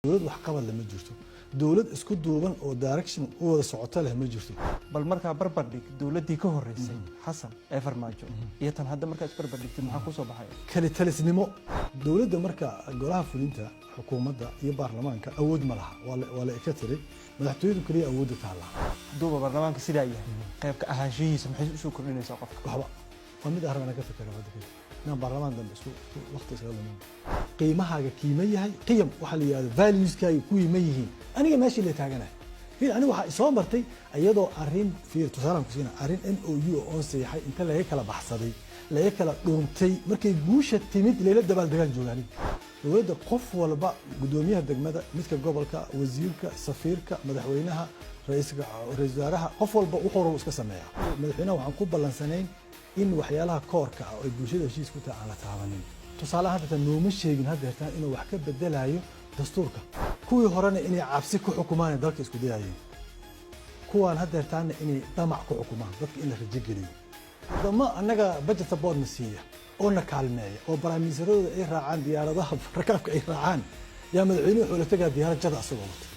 Dowlad waxqabad leh ma jirto. Dowlad isku duuban oo direction u wada socoto leh ma jirto. Bal markaa barbar dhig dowladdii ka horreysay Xasan ee Farmaajo iyo tan hadda. Markaa isbarbar dhigtid, maxaa kusoo baxaya? Kalitalisnimo dowladda. Marka golaha fulinta, xukuumadda iyo baarlamaanka awood ma laha. Waa la ika tiri madaxtooyadu keliya awoodda taallaa. Hadduuba baarlamaanka sidaa yahay, qaybka ahaanshihiisa maxay usoo kordhinaysaa qofka? Waxba. Waa mid arrin ka fikira hadda kadib inaan baarlamaan dambe isku waqti iskaga lumin. Qiimahaaga kiima yahay, qiyam waxaa la yidhahdo, valueskaaga kuwii ma yihiin? Aniga meeshii la taaganahay, fiir, aniga waxaa isoo martay iyadoo arrin, fiir, tusaalaan ku siina, arrin MOU oon seexay inta laga kala baxsaday, laga kala dhuuntay, markay guusha timid layla dabaaldegaan joogaani. Dowladda qof walba, guddoomiyaha degmada, midka gobolka, wasiirka, safiirka, madaxweynaha, ra-iisul wasaaraha, qof walba wuxuu rabo iska sameeyaa. Madaxweynaha waxaan ku ballansanayn in waxyaalaha koorka ah oo ay bulshada heshiis ku tahay aan la taabanin. Tusaale ahaan, xitaa nooma sheegin haddeertaan inuu wax ka bedelayo dastuurka. Kuwii horena inay cabsi ku xukumaan dalka isku dayayeen, kuwaan haddeertaanna inay damac ku xukumaan dadka, in la rajo geliyo. Wadamo annaga budget supportna siiya oo na kaalmeeya oo baraamiisaradooda ay raacaan diyaaradaha rakaabka ay raacaan, yaa madaxweynuhu wuxuu la tegaa diyaarad jada asagoo wata.